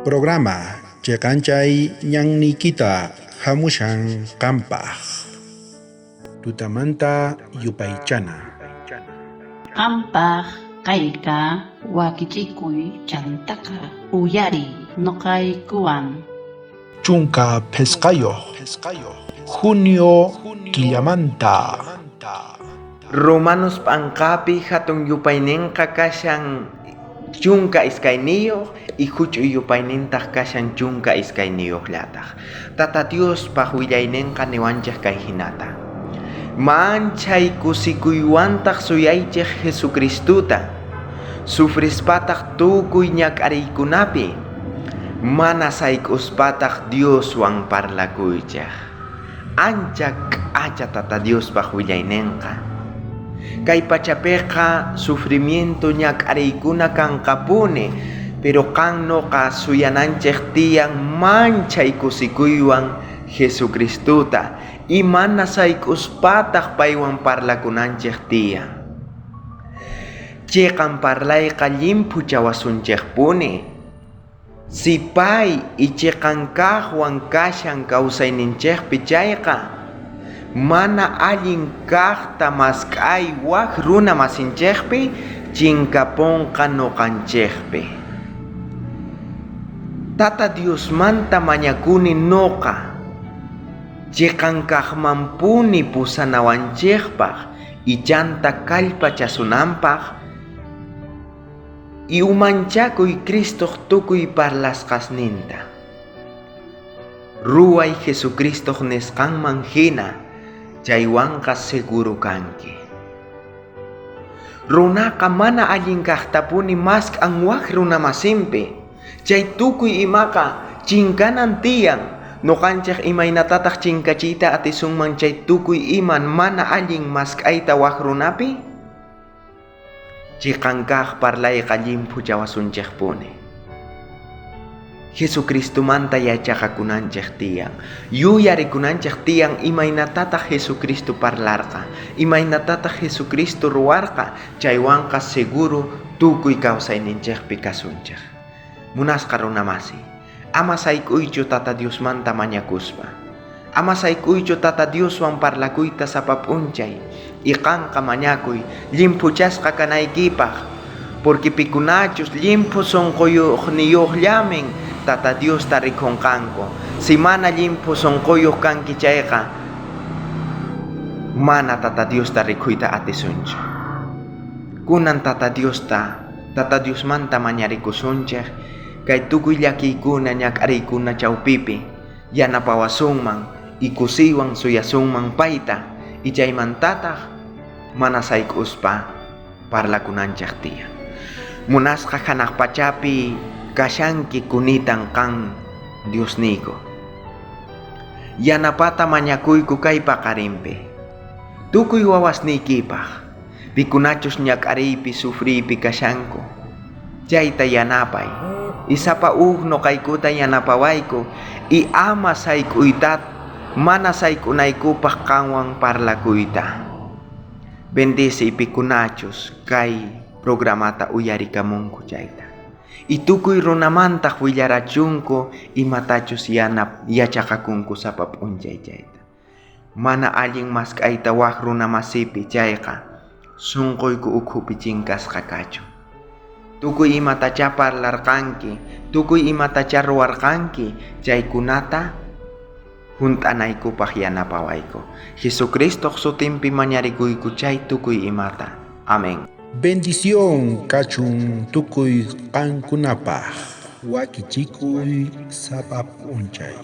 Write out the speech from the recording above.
Programa cheqanchay ñanniykita jamushan qampaj. Tutamanta yupaychana. Qampaj kayqa wakichikuy chantaqa uyariy noqaykuwan. 15 junio killamanta. Romanos p'anqapi hatun yupaynenqa kashan 12 y huch'uy yupaynintaq kashan 12llataq. Tata Diospaq willaynenqa niwanchej kay hinata. Manchay kusikuywantaq suyaychej Jesucristuta, sufrispataq tukuy ñak'ariykunapi, mana sayk'uspataq Dioswan parlakuychej. Ancha k'acha Tata Diospaq willaynenqa. Kay pachapiqa sufrimiento ñak'ariykuna kanqapuni, pero qan noqa suyananchej tiyan manchay kusikuywan Jesucristuta y mana sayk'uspataq paywan parlakunanchej tiyan. Chiqan parlayqa llimphuchawasunchejpuni. Si pay y chiqan kaqwan kashan kawsayninchejpi chayqa, mana allin kaqta mask'ay waj runa masinchejpi chinkaponqa noqanchejpi. Tata Diosmanta mañakuni noqa, chiqan kaqmanpuni pusanawanchejpaj y chanta kallpachasunanpaj y umanchakuy Cristoj tukuy parlasqasninta. Ruway Jesucristoj nisqanman hina, chaywanqa seguro kanki. Runaqa mana allin kaqtapuni mask'an waj runa masinpi, chay tukuy imaqa chinkanan tiyan. Noqanchej imaynatataq chinkachiyta atisunman chay tukuy iman mana allin mask'ayta waj runapi? Chiqan kaq parlayqa llimphuchawasunchejpuni. Jesucristumanta yachaqakunanchej tiyan, yuyarikunanchej tiyan imaynatataq Jesucristo parlarqa, imaynatataq Jesucristo ruwarqa, chaywanqa seguro tukuy kawsayninchejpi kasunchej. Munasqa runamasi, ama sayk'uychu Tata Diosmanta mañakuspa. Ama sayk'uychu Tata Dioswan parlakuyta sapa p'unchay, y qanqa mañakuy llimphuchasqa kanaykipaj, porque pikunachus llimphu sunquyuqniyuqllamin Tata Diosta rikhunqanku. Si mana llimphu sunquyuq kanki chayqa, mana Tata Diosta rikhuyta atisunchu. Kunan Tata Diosta, Tata Diosmanta mañarikusunchej, kay tukuy llakiykuna ñak'ariykuna chawpipi yanapawasunman y kusiywan suyasunman payta y chaymantataq mana sayk'uspa parlakunanchej tiyan. Munasqa hanaq pachapi kashanki kunitan qan Diosniyku. Yanapata mañakuyku kay paqarinpi. Tukuy wawasniykipaj, pikunachus ñak'ariypi sufriypi kashanku. Chayta yanapay. Y sapa uj noqaykuta yanapawayku y ama sayk'uyta mana sayk'unaykupaj qanwan parlakuyta. Bendice pikunachus kay programata uyarikamunku chayta. Y tukuy runamantaq willarachunku imatachus yachaqakunku sapa p'unchay chayta. Mana allin mask'ayta waj runa masipi chayqa, sunquyku ukhupi chinkasqa kachun. Tukuy imatachá parlarqanki, tukuy imatachá ruwarqanki, chaykunata junt'anaykupaj yanapawayku. Jesucristoj sutinpi mañarikuyku chay tukuy imata. Amén. Bendición kachun tukuy qankunapaj. Wakichikuy sapa p'unchay.